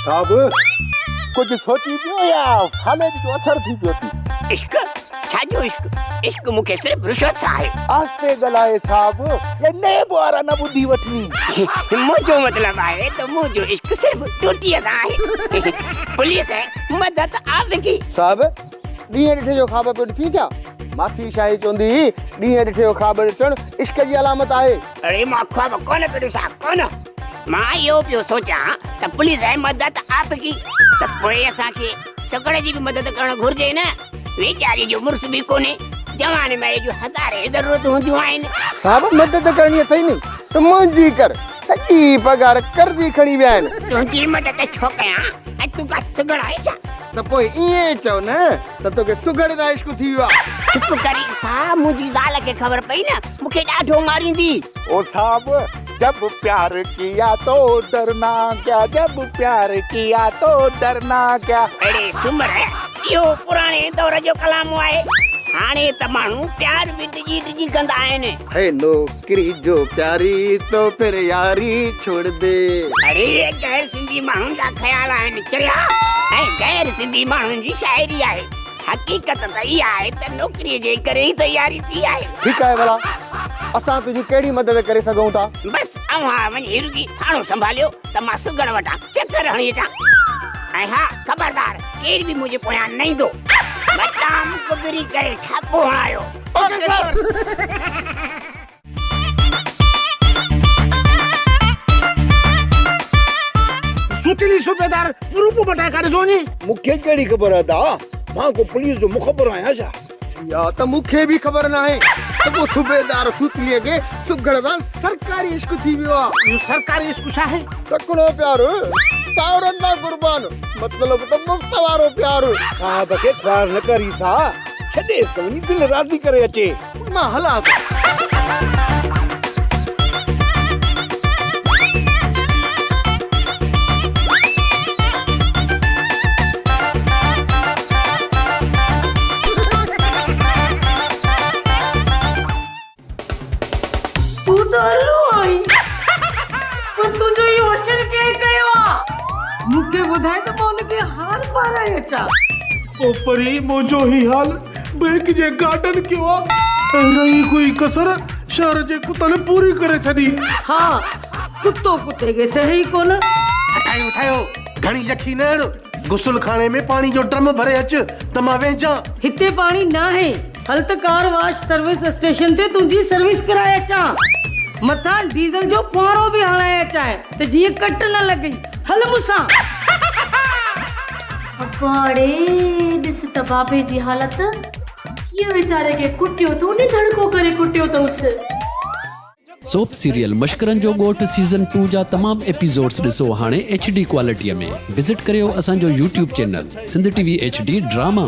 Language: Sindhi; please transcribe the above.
صاحب ڪجهه سوچي پيو يا فالج جو اثر ٿي پيو ٿي؟ عشق؟ ڇا جو عشق؟ عشق مون کي صرف رشوت سان آهي. آهستي ڳالهاء صاحب يا نيب وارا نه ٻڌي وٺني. منهنجو مطلب آهي ته منهنجو عشق صرف ڊيوٽيء سان آهي. پوليس مدد آفگي. صاحب ڏينهن ڏٺي جو خواب پيو ڏسين ڇا؟ ماسي شاهي چوندي هئي ڏينهن ڏٺي جو خواب ڏسڻ عشق جي علامت آهي. اڙي مان خواب ڪونه پيو ڏسان ڪونه. مان اهو پيو سوچان ته پوليس ۽ مدد آفگي ته پوء اسان کي سگهڙ جي به مدد ڪرڻ گهرجي نه. ويچاري جو مڙس به ڪونهي. جوان مائي جون هزارين ضرورتون هونديون آهن. صاحب مدد ڪرڻي اٿئي ني ته منهنجي ڪر. سڄي پگهار قرضي کڻي ويا آهن. تنهنجي مدد ڇو ڪيان ۽ تون ڪا سگهڙ آهين ڇا؟ ته پوء ائين چئو نه ته توکي سگهڙ سان عشق ٿي ويو آهي. چپ ڪر صاحب منهنجي زال کي خبر پئي نه مون کي ڏاڍو ماريندي. او صاحب جب پيار ڪيا تو ڊرنا ڪيا جب پيار ڪيا تو ڊرنا ڪيا. اڙي سومر اهو پراڻي دور جو ڪلام آهي هاڻي ته ماڻهو پيار به ڊڄي ڊڄي ڪندا آهن. هي نوڪري جو پياري تو ڦر ياري ڇوڙ the. اڙي اهي غير سنڌي ماڻهن جا خيال آهن چريا ۽ غير سنڌي ماڻهن جي شاعري آهي. حقيقت ته اها آهي ته نوڪري جي ڪري ئي ته ياري ٿي آهي. ٺيڪ آهي ڀلا اسان تنهنجي ڪهڙي مدد ڪري سگهون ٿا؟ بس اوهان وڃي رڳي ٿاڻو سنڀاليو ته مان سگهڙ وٽان چڪر هڻي اچان. ۽ ها خبردار ڪير به منهنجي پويان نه ايندو. متان مخبري ڪري ڇاپو هڻايو. Okay sir. سوتيلي صوبيدار روپ مٽائي ڪاڏي ٿو وڃي؟ مون کي ڪهڙي خبر ادا، مان ڪو پوليس جو مخبر آهيان ڇا؟ اها ته مون کي به خبر ناهي ته ڪو صوبيدار سوتليء کي سگهڙ سان سرڪاري عشق ٿي ويو آ. اهو سرڪاري عشق ڇا آهي؟ تڪڙو پيار، ساهرن تان قربان، مطلب ته مفت وارو پيار. صاحب کي خوار نه ڪر عيسيٰ، ڇڏيس ته وڃي دل راضي ڪري اچي. مان هلان ٿو. تون ته الو آهين پر تنهنجو اهو حشر ڪنهن ڪيو آ؟ مون کي ٻڌاء ته مان ان کي هار پارائي اچان. او پري منهنجو هي حال بئنڪ جي گارڊن ڪيو آ ۽ رهي ڪوئي ڪسر شهر جي ڪتن پوري ڪري ڇڏي. ها ڪتو ڪتي کي سهي ئي ڪونه. اٺايو اٺايو گهڻي يخي نه هڻ غسل خاني ۾ پاڻي جو ڊرم ڀري اچ ته مان وهنجان. هتي پاڻي ناهي هل ته ڪار واش سروس اسٽيشن تي تنهنجي سروس ڪرائي اچان. مٿان ڊيزل جو ڦوهارو به هڻائي اچانء ته جيئن ڪٽ نه لڳئي. هل مون سان. ابا ڙي ڏس ته بابي جي حالت ڪيئن ويچاري کي ڪٽيو اٿئون ني ڌڙڪو ڪري ڪٽيو اٿئونس. سوپ سيريل مشڪرن جو ڳوٺ سيزن ٽو جا تمام ايپيسوڊس ڏسو هاڻي ايڇ ڊي ڪوالٽي ۾ وزٽ ڪريو اسان جو YouTube channel Sindh T V H D drama.